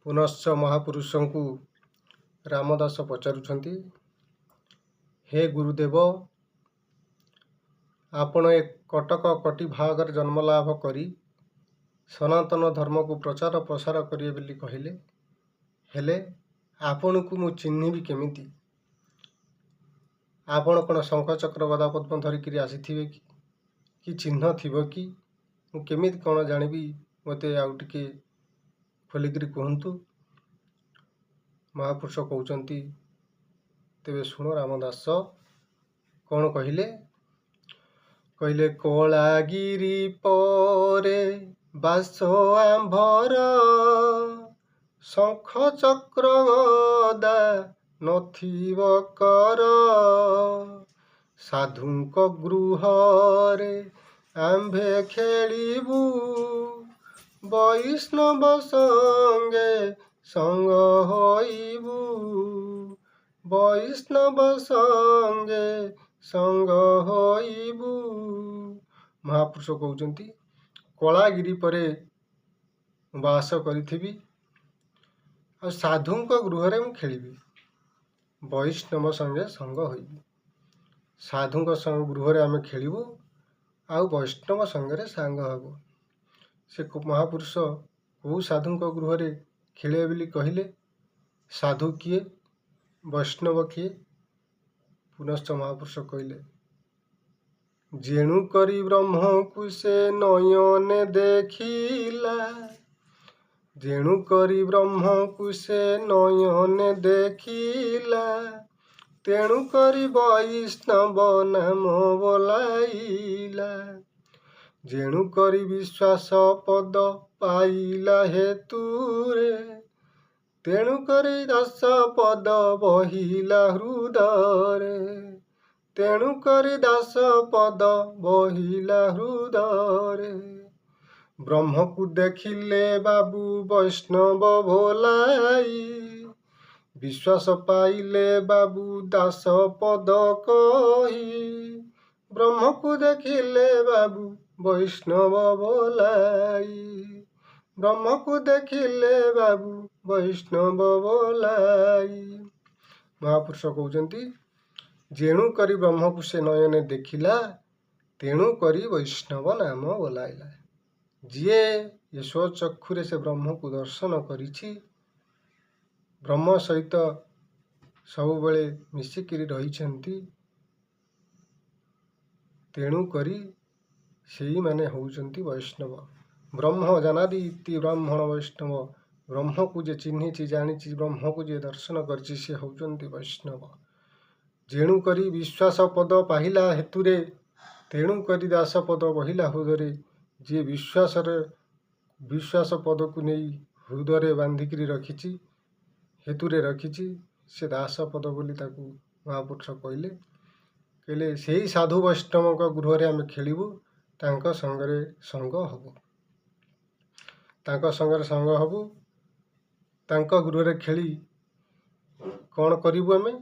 ପୁନଶ୍ଚ ମହାପୁରୁଷଙ୍କୁ ରାମଦାସ ପଚାରୁଛନ୍ତି, ହେ ଗୁରୁଦେବ, ଆପଣ ଏ କଟକ କଟିଭାଗରେ ଜନ୍ମଲାଭ କରି ସନାତନ ଧର୍ମକୁ ପ୍ରଚାର ପ୍ରସାର କରିବେ ବୋଲି କହିଲେ, ହେଲେ ଆପଣଙ୍କୁ ମୁଁ ଚିହ୍ନିବି କେମିତି? ଆପଣ କ'ଣ ଶଙ୍ଖ ଚକ୍ର ଗଦା ପଦ୍ମ ଧରିକିରି ଆସିଥିବେ କି? କି ଚିହ୍ନ ଥିବ କି? ମୁଁ କେମିତି କ'ଣ ଜାଣିବି? ମୋତେ ଆଉ ଟିକେ ଖୋଲିକିରି କୁହନ୍ତୁ। ମହାପୁରୁଷ କହୁଛନ୍ତି, ତେବେ ଶୁଣ ରାମଦାସ। କ'ଣ କହିଲେ? କହିଲେ, କଳାଗିରି ପରେ ବାସ ଆମ୍ଭର, ଶଙ୍ଖ ଚକ୍ର ଗଦା ନଥିବ କର। ସାଧୁଙ୍କ ଗୃହରେ ଆମ୍ଭେ ଖେଳିବୁ, ବୈଷ୍ଣବ ସଙ୍ଗେ ସଙ୍ଗ ହୋଇବୁ, ବୈଷ୍ଣବ ସଙ୍ଗେ ସଙ୍ଗ ହୋଇବୁ। ମହାପୁରୁଷ କହୁଛନ୍ତି, କଳାଗିରି ପରେ ବାସ କରିଥିବି ଆଉ ସାଧୁଙ୍କ ଗୃହରେ ମୁଁ ଖେଳିବି, ବୈଷ୍ଣବ ସଙ୍ଗେ ସଙ୍ଗ ହୋଇବି। ସାଧୁଙ୍କ ସଙ୍ଗ ଗୃହରେ ଆମେ ଖେଳିବୁ ଆଉ ବୈଷ୍ଣବ ସଙ୍ଗରେ ସାଙ୍ଗ ହବୁ। ସେ ମହାପୁରୁଷ କେଉଁ ସାଧୁଙ୍କ ଗୃହରେ ଖେଳିବେ ବୋଲି କହିଲେ? ସାଧୁ କିଏ? ବୈଷ୍ଣବ କିଏ? ପୁନଶ୍ଚ ମହାପୁରୁଷ କହିଲେ, ଯେଣୁ କରି ବ୍ରହ୍ମକୁ ସେ ନୟନେ ଦେଖିଲା, ଯେଣୁ କରି ବ୍ରହ୍ମକୁ ସେ ନୟନେ ଦେଖିଲା, ତେଣୁ କରି ବୈଷ୍ଣବ ନାମ ବୋଲାଇଲା। ଯେଣୁ କରି ବିଶ୍ୱାସ ପଦ ପାଇଲା ହେତୁରେ, ତେଣୁ କରି ଦାସ ପଦ ବହିଲା ହୃଦୟରେ, ତେଣୁ କରି ଦାସ ପଦ ବହିଲା ହୃଦୟରେ। ବ୍ରହ୍ମକୁ ଦେଖିଲେ ବାବୁ ବୈଷ୍ଣବ ଭୋଲାଇ, ବିଶ୍ୱାସ ପାଇଲେ ବାବୁ ଦାସ ପଦ କହି। ବ୍ରହ୍ମକୁ ଦେଖିଲେ ବାବୁ ବୈଷ୍ଣବ ବୋଲାଇ, ବ୍ରହ୍ମକୁ ଦେଖିଲେ ବାବୁ ବୈଷ୍ଣବ ବୋଲାଇ। ମହାପୁରୁଷ କହୁଛନ୍ତି, ଯେଣୁ କରି ବ୍ରହ୍ମକୁ ସେ ନୟନେ ଦେଖିଲା, ତେଣୁ କରି ବୈଷ୍ଣବ ନାମ ବୋଲାଇଲା। ଯିଏ ଏ ସ୍ୱଚକ୍ଷୁରେ ସେ ବ୍ରହ୍ମକୁ ଦର୍ଶନ କରିଛି, ବ୍ରହ୍ମ ସହିତ ସବୁବେଳେ ମିଶିକିରି ରହିଛନ୍ତି, ତେଣୁ କରି ସେଇମାନେ ହେଉଛନ୍ତି ବୈଷ୍ଣବ। ବ୍ରହ୍ମ ଜାନାଦି ଇତି ବ୍ରାହ୍ମଣ ବୈଷ୍ଣବ। ବ୍ରହ୍ମକୁ ଯେ ଚିହ୍ନିଛି, ଜାଣିଛି, ବ୍ରହ୍ମକୁ ଯିଏ ଦର୍ଶନ କରିଛି, ସେ ହେଉଛନ୍ତି ବୈଷ୍ଣବ। ଯେଣୁ କରି ବିଶ୍ୱାସ ପଦ ପାହିଲା ହେତୁରେ, ତେଣୁ କରି ଦାସ ପଦ ବହିଲା ହୃଦୟରେ। ଯିଏ ବିଶ୍ୱାସରେ ବିଶ୍ୱାସ ପଦକୁ ନେଇ ହୃଦୟରେ ବାନ୍ଧିକିରି ରଖିଛି, ହେତୁରେ ରଖିଛି, ସେ ଦାସ ପଦ ବୋଲି ତାକୁ ମହାପୁରୁଷ କହିଲେ। କହିଲେ, ସେଇ ସାଧୁ ବୈଷ୍ଣବଙ୍କ ଗୃହରେ ଆମେ ଖେଳିବୁ, ତାଙ୍କ ସଙ୍ଗରେ ସଙ୍ଗ ହବୁ, ତାଙ୍କ ସଙ୍ଗରେ ସଙ୍ଗ ହବୁ। ତାଙ୍କ ଗୃହରେ ଖେଳି କ'ଣ କରିବୁ ଆମେ?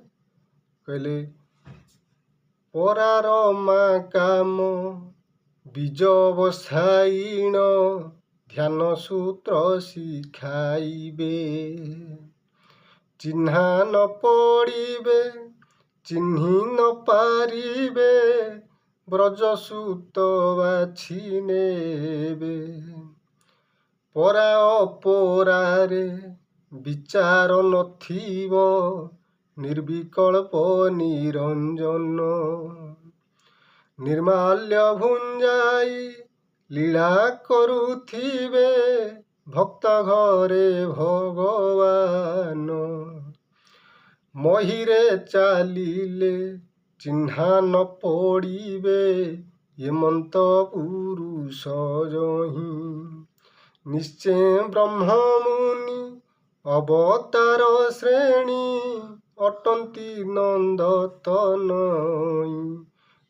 କହିଲେ, ପରାର ମା କାମ ବୀଜ ବସାଇଣ ଧ୍ୟାନ ସୂତ୍ର ଶିଖାଇବେ, ଚିହ୍ନା ନ ପଡ଼ିବେ, ଚିହ୍ନି ନ ପାରିବେ, ବ୍ରଜସୂତ ବାଛି ନେବେ। ପରା ଅପରାରେ ବିଚାର ନଥିବ, ନିର୍ବିକଳ୍ପ ନିରଞ୍ଜନ। ନିର୍ମାଲ୍ୟ ଭୁଞ୍ଜାଇ ଲୀଳା କରୁଥିବେ ଭକ୍ତ ଘରେ ଭଗବାନ। ମହିରେ ଚାଲିଲେ ଚିହ୍ନା ନ ପଡ଼ିବେ, ଏମନ୍ତ ପୁରୁଷ ଯହିଁ। ନିଶ୍ଚୟ ବ୍ରହ୍ମମୁନି ଅବତାର ଶ୍ରେଣୀ ଅଟନ୍ତି ନନ୍ଦ ତନୟୀ।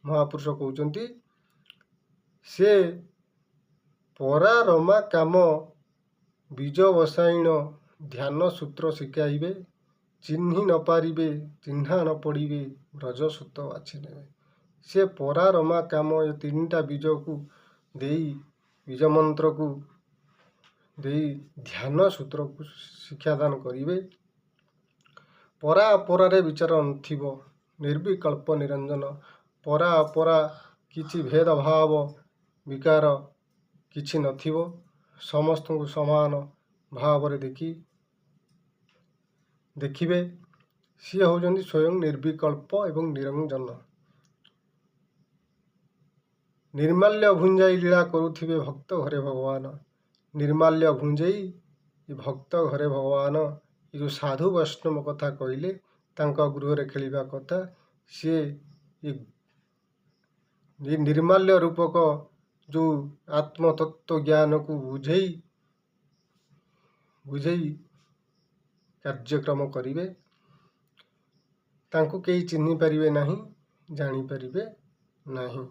ମହାପୁରୁଷ କହୁଛନ୍ତି, ସେ ପରା ରମା କାମ ବୀଜ ବସାଇଣ ଧ୍ୟାନ ସୂତ୍ର ଶିଖାଇବେ, ଚିହ୍ନି ନ ପାରିବେ, ଚିହ୍ନା ନ ପଡ଼ିବେ, ବ୍ରଜସୂତ ବାଛି ନେବେ। ସେ ପରା ରମା କାମ ଏ ତିନିଟା ବୀଜକୁ ଦେଇ, ବୀଜ ମନ୍ତ୍ରକୁ ଦେଇ ଧ୍ୟାନ ସୂତ୍ରକୁ ଶିକ୍ଷାଦାନ କରିବେ। ପରା ଅପରାରେ ବିଚାର ନଥିବ, ନିର୍ବିକଳ୍ପ ନିରଞ୍ଜନ। ପରା ଅପରା କିଛି ଭେଦଭାବ ବିକାର କିଛି ନଥିବ, ସମସ୍ତଙ୍କୁ ସମାନ ଭାବରେ ଦେଖିବେ। ସିଏ ହେଉଛନ୍ତି ସ୍ୱୟଂ ନିର୍ବିକଳ୍ପ ଏବଂ ନିରଞ୍ଜନ। ନିର୍ମାଲ୍ୟ ଭୁଞ୍ଜାଇ ଲୀଳା କରୁଥିବେ ଭକ୍ତ ଘରେ ଭଗବାନ। ନିର୍ମାଲ୍ୟ ଭୁଞ୍ଜେଇ ଭକ୍ତ ଘରେ ଭଗବାନ। ଏ ଯେଉଁ ସାଧୁ ବୈଷ୍ଣବ କଥା କହିଲେ, ତାଙ୍କ ଗୃହରେ ଖେଳିବା କଥା, ସିଏ ଏ ନିର୍ମାଲ୍ୟ ରୂପକ ଯେଉଁ ଆତ୍ମତତ୍ତ୍ୱ ଜ୍ଞାନକୁ ବୁଝେଇ ବୁଝେଇ କାର୍ଯ୍ୟକ୍ରମ କରିବେ। ତାଙ୍କୁ କେହି ଚିହ୍ନି ପାରିବେ ନାହିଁ, ଜାଣିପାରିବେ ନାହିଁ।